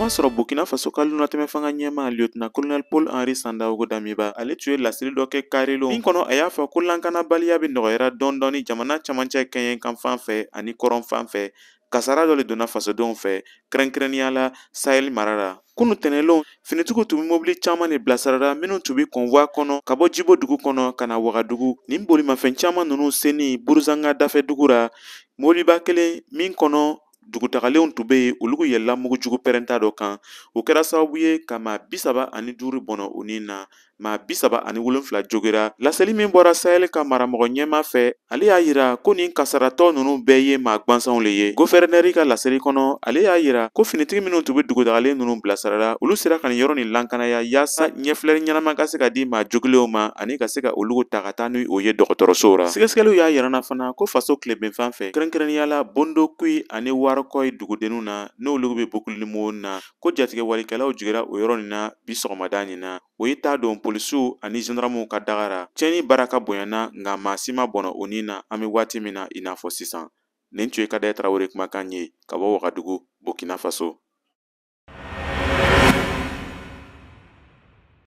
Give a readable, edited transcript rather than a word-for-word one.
Kamasɔrɔ Burkina Faso ka lunatɛmɛ fanga ɲɛmaa Lieutenant Colonel Paul Henri Sandaogo Damiba, ale tun ye laseli dɔ kɛ karilon min kɔnɔ, a y'a fɔ ko lankanabaliya bɛ nɔgɔyara dɔɔni dɔɔni jamana camancɛ kɛɲɛkan fan fɛ ani kɔrɔn fan fɛ. Kasara dɔ le donna fasodenw fɛ, kɛrɛnkɛrɛnnenya la Sahel mara la. Kunu tɛnɛlon, finitigiw tun bɛ mobili caman de bilasirara minnu tun bɛ convoi kɔnɔ ka bɔ Jibo dugu kɔnɔ ka na Wagadugu. Nin bolimafɛn caman ninnu senni Buruzanga dafɛ dugu ra, mobiliba kelen min kɔnɔ dugutagalenw tun bɛ yen, olu yɛlɛla mugujugu pɛrɛnta dɔ kan. O kɛra sababu ye ka maa 35 bɔnɔ u ni na, maa 37 jogira. Laseli min bɔra Sahel ka maramɔgɔ ɲɛmaa fɛ, ale y'a yira ko nin kasaratɔ ninnu bɛɛ ye maa gwansanw le ye. Gofɛrɛnɛri ka laseli kɔnɔ, ale y'a yira ko finitigi minnu tun bɛ dugutagalen ninnu bilasirala, olu sera ka nin yɔrɔ nin lankanaya yaasa ɲɛfilɛli ɲɛnama ka se ka di maa jogilenw ma ani ka se ka olu ta ka taa ni o ye dɔgɔtɔrɔsow ra. Sɛgɛsɛgɛliw y'a yira na fana ko faso tilebin fan fɛ, kɛrɛnkɛrɛnnenya la Bondokui ani Warakɔyi dugudenninw na, n'olu bɛ Bokulimo na, ko jatigɛwalikɛlaw jigira o yɔrɔ nin na bi sɔgɔmada nin na. O ye taa don polisiw ani zandaramuw ka daga ra. Tiɲɛni baara ka bonyana, nka maa si ma bɔnɔ o ni na an bɛ waati min na i n'a fɔ sisan. Nin tun ye Kadɛ Tarawele kumakan ye ka bɔ Wagadugu, Burkina Faso.